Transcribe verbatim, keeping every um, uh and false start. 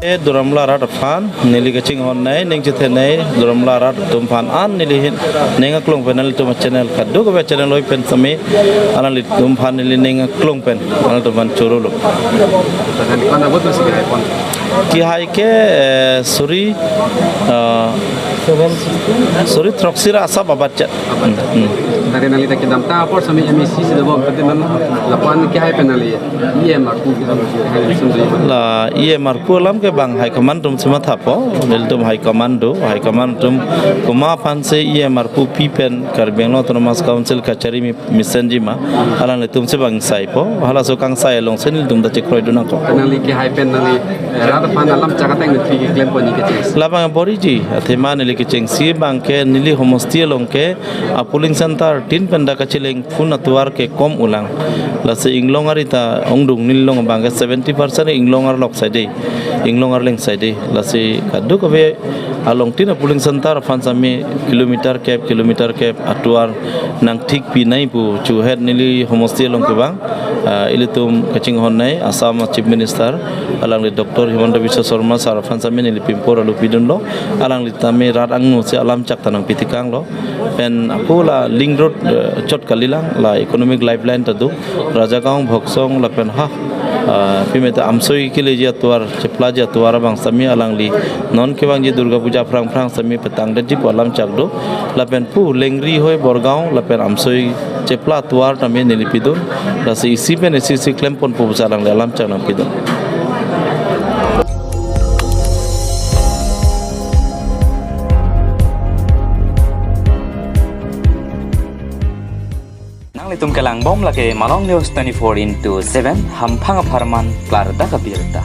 Eh, Duar Amla arat aphan neli kachinghon nei, ning chethe nei, Duar Amla arat atum aphan an neli hin ning aklong pen nanglitum channel kadokave channel oi pen sami alanglitum aphan neli ning aklong pen nanglitum aphan choro lo. Kehai ke, eh, suri, eh, suri throksi ra asap abatchet. Hmm, hmm. Tari nangli ta kedamtang apor sami M A C si dobom, pati man lapu-an kehai pen nangli E M arpu kedam kehai sumjui. La E M arpu alam ke bang high command atum si mathapo, nelitum high command do, high command atum komat aphan si E M arpu pi pen Karbi Anglong Autonomous Council kachari mi mesenji ma, alanglitum si bang saipo, halaso kangsai along si nelitum ta chekroidun nangkok. Nangli kehai pen nangli, eh, rat aphan alam chak ateng nangli keklem pon ni kecheng. Labang boriji, athema neli kechengsi abang ke neli homosti along ke a polling center tin pen dak kacheleng phun atovar ke kom ulang. Lasi inglong ari ta ongdung, neli along abang ke seventy percent inglong arlok saide. Inglong arleng saide. Lasi kadokave along tin a polling center aphan sami kilometer kep, kilometer kep atovar nangthik pi nai pu chuhet neli homosti along kevang, ah, ilitum kachinghon nei Assam Chief Minister alangli Doctor Himanta Biswa Sarma sir aphan sami neli pimpor alu pidunlo, alangli tame rat angno si alam chak ta nangpitikanglo. Pen ako la link road, eh, chot kalilang, la economic lifeline ta do. Rajagaon, Bhoksong lapen ha, ah, pimeta Amsoi keleji atovar, cheplaji atovar abang sami alangli non kevangji Durga Puja aphrang aphrang sami petangdetji pu alam chak do. Lapen pu Lengri hoi Borgaon lapen Amsoi chepla atovar tame neli pidun. Lasi isi pen isi si klem ponpo pusi alangli alam chak nangpidun. Nanglitum kelang bom lake Malong News twenty-four into seven, hamphang apharman klardak abirta.